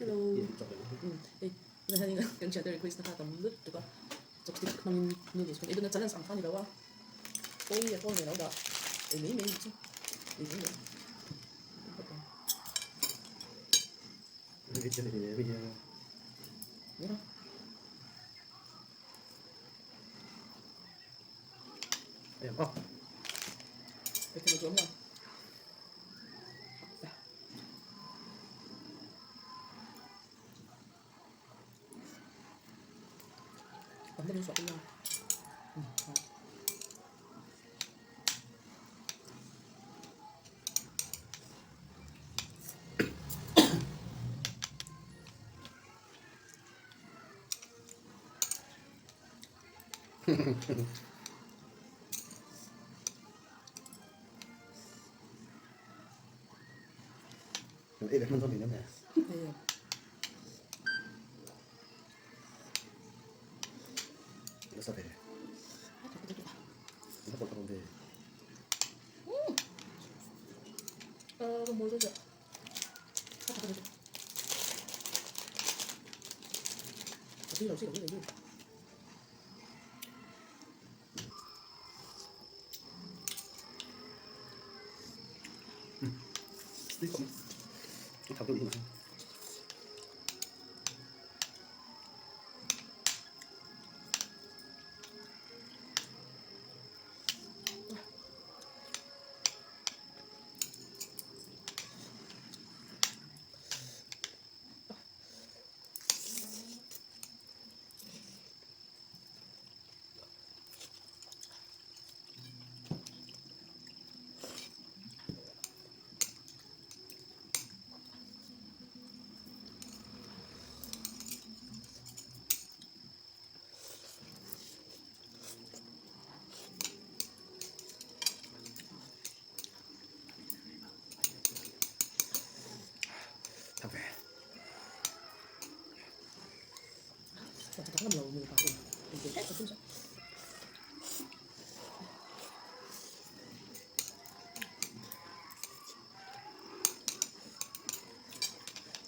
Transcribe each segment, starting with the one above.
Hello. Hei, tunah hian kan thiante request na kha tam lutuk a, chopstick hmangin noodles kan ei dawn a, challenge ang kha a ni lo a, pawi a pawl nei lo dah, ei mai mai chu, ei mai mai. Ei ve hman dawn hlei nem e. Nasa ve. Nasa pawh ve.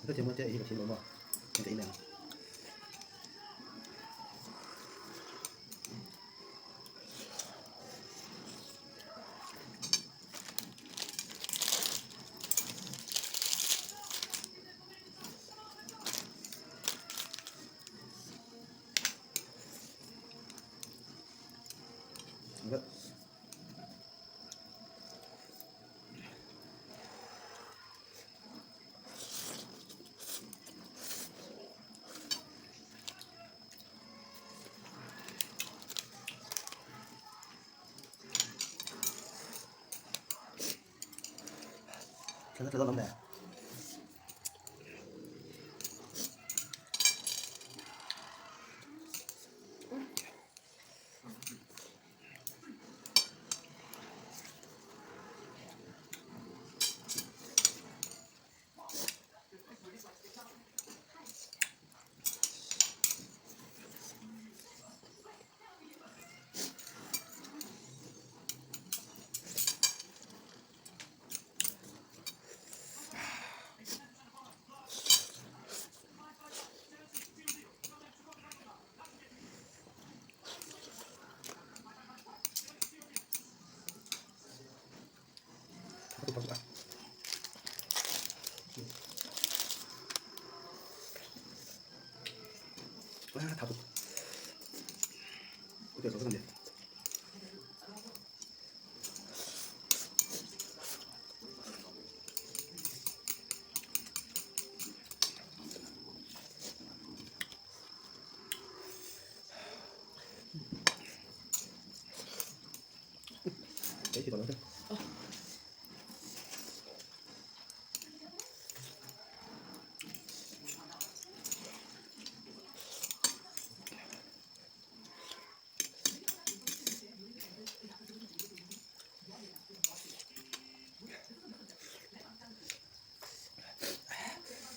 Ka thiam te hi ka thiam lo maw ka in ang.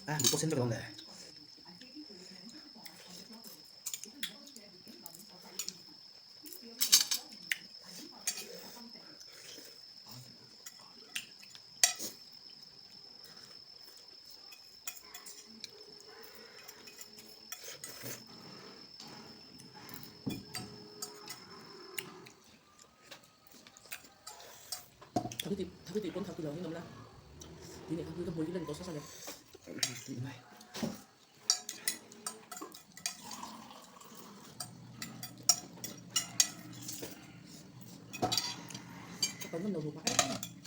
À, một cô xin cho con này. Thak i tih thak i tih pawn thak ti lo angin awm la. Tih nih kha ka hmui hi lan tawh sa sa le. Tih mai. Ka kal ngam lo duh pah em.